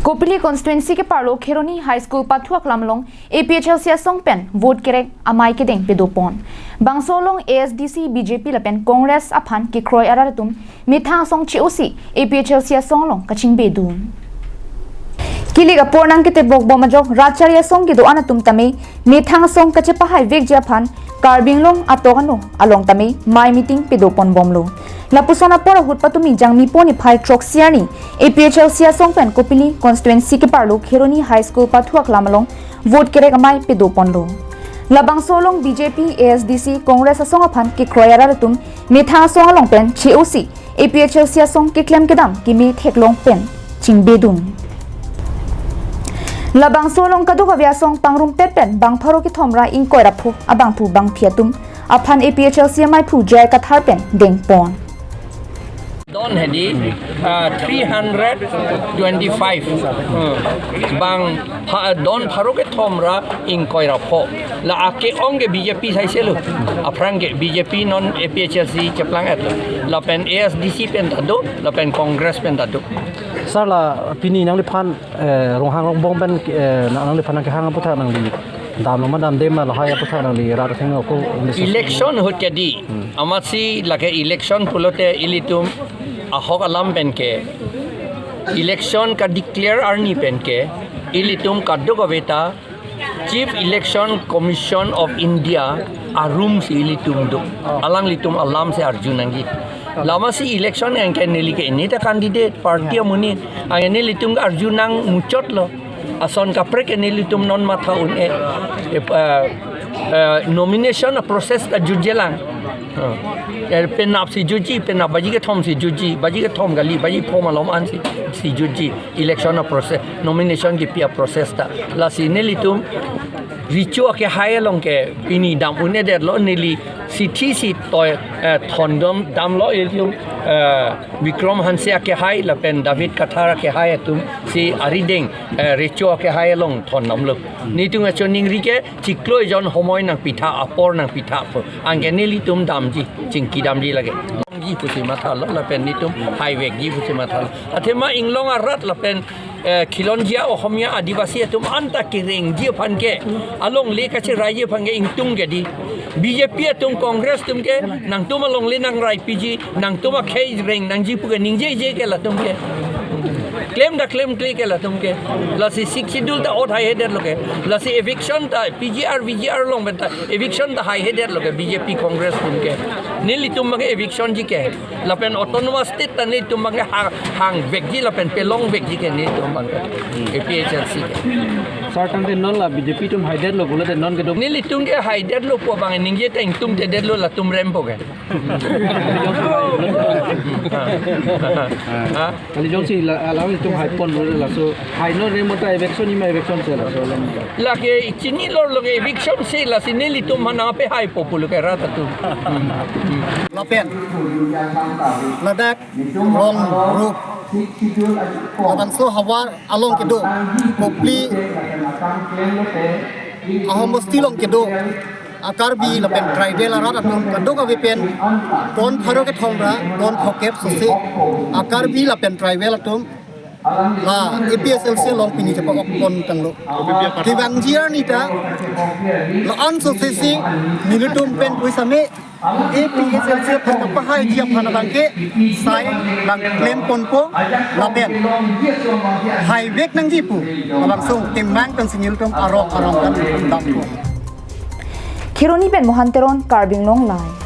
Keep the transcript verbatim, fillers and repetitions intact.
Kopili constituency keparlo Kheroni High School pathu aklam along A P H L C asong pen vote kerek amei kedeng pedopon. Bangso along A S D C, B J P lapen Congress aphan kekroi arat atum methang asong che-osi A P H L C asong along kachingbedun. Kilik apor nangketebok bom ajok rat chari asong kedo-an atum tame methang asong kachepahaivekji aphan Karbi Anglong atok ano along tame mei meeting pedopon bomlo. Lapuson apor ahut patumi Jangmipo niphai throksi arni A P H L C asong pen Kopili constituency keparlo Kheroni High School pathu aklam along vote kerek amei pedoponlo. Labangso along B J P, A S D C, Congress asong aphan kekroi arat atum methang asong along pen che-osi A P H L C asong keklem kedam keme theklong pen chingbedun. Labangso along kadokave asong pangrumpet pen bang pharo kethom ra ingkoi ra pho abangphu bangphi atum aphan A P H L C ameiphu J I Kathar pen dengpon. Don hedi, ah, three hundred twenty-five. Hmm. Bang pha-, don pharo kethom ra ingkoi ra pho. La ake-ong ke B J P saiselo. Aphrang ke B J P non A P H L C cheplang-etlo. Lapen A S D C pen ta do, lapen Congress pen ta do. Sir, la pini nangliphan, eh, Ronghang Rongbong pen, eh, nang-, nangliphan nangkehang aputhak nangli damlo ma damdema lahai aputhak nangli rat athengno ko election ahut ke dei. Hmm. Amatsi lake election pulote ilitum ahok alam pen ke election ka-declare arni pen ke ilitum kadokave ta Chief Election Commission of India arum si ilitum do. Alanglitum alam si arju nangji. Lama si election anke neli ke ini ta candidate party amonit. Anke nelitum arju nangmuchotlo. Ason kaprek ke nelitum non matha un-e. Eh, eh, eh, nomination a-process ta jutjelang. Eh, penap si jutji, penap baji kethom si jutji, baji kethom kali, baji pho malom an si, si jutji. Election a-process, nomination kipi a-process ta. Lasi nelitum recho akehai along ke pini dam un-edetlo, neli sithi si toi, eh, thondom damlo ilitum, eh, Bikram Hanse akehai lapen David Kathar akehai atum si arideng, eh, recho akehai along thondamlo. Nelitum acho ningri ke chiklo ejon homoi nangpitha, apor nangpitha pu. Anke nelitum damji, chingki damji lake. Ji pusi mathalo, lapen nelitum haivekji pusi mathalo. Athema inglong arat lapen, eh, khilonjia Ohomia Adivasi atum anta kerengji aphan ke, alongle kacheraiji aphan ke ingtung ke dei. B J P atum, Congress atum ke, nangtum alongle nangreipiji, nangtum akhei reng nangji pu ke ningjeje ke latum ke. Klem ta klemkle ke latum ke. Lasi Sixth Schedule ta ot haihedetlo ke. Lasi eviction ta P G R, V G R along pen ta eviction ta haihedetlo ke B J P Congress atum ke. Nelitum abang ke eviction ji ke. Lapen autonomous state ta nelitum abang ke ha-, hangvekji lapen pelongvekji ke nelitum abang ke. A P H L C ke. Sir, tangte non la B J P atum haidetlo pulote non kedo. Nelitum ke haidetlo pu abang ningje ta ingtungtedetlo latum rempo ke. Ha? Kali jongsi la, alanglitum haiponlo laso, hai non rem ta eviction, ima eviction si laso. Lake chinilo, lake eviction si, lasi nelitum mana pe haipo pulo ke rat atum. Lapen ladak rong rup labangso havar along kedo, Kopili Ahom bosti along kedo a-Karbi lapen tribal arat atum kadokave pen don pharo kethom ra don phokep sose a-Karbi lapen tribal atum la A P H L C along pini chepa-okpon tanglo. Kevangji arni ta la-an sose si nelitum pen puisame A P H L C aphan kapahaiji aphan abang ke sai nangklemponpo lapen haivek nangji pu labangso kemang pensi nelitum arong arong kan dampo. Kheroni pen Mohan Teron, Karbi Anglong Live.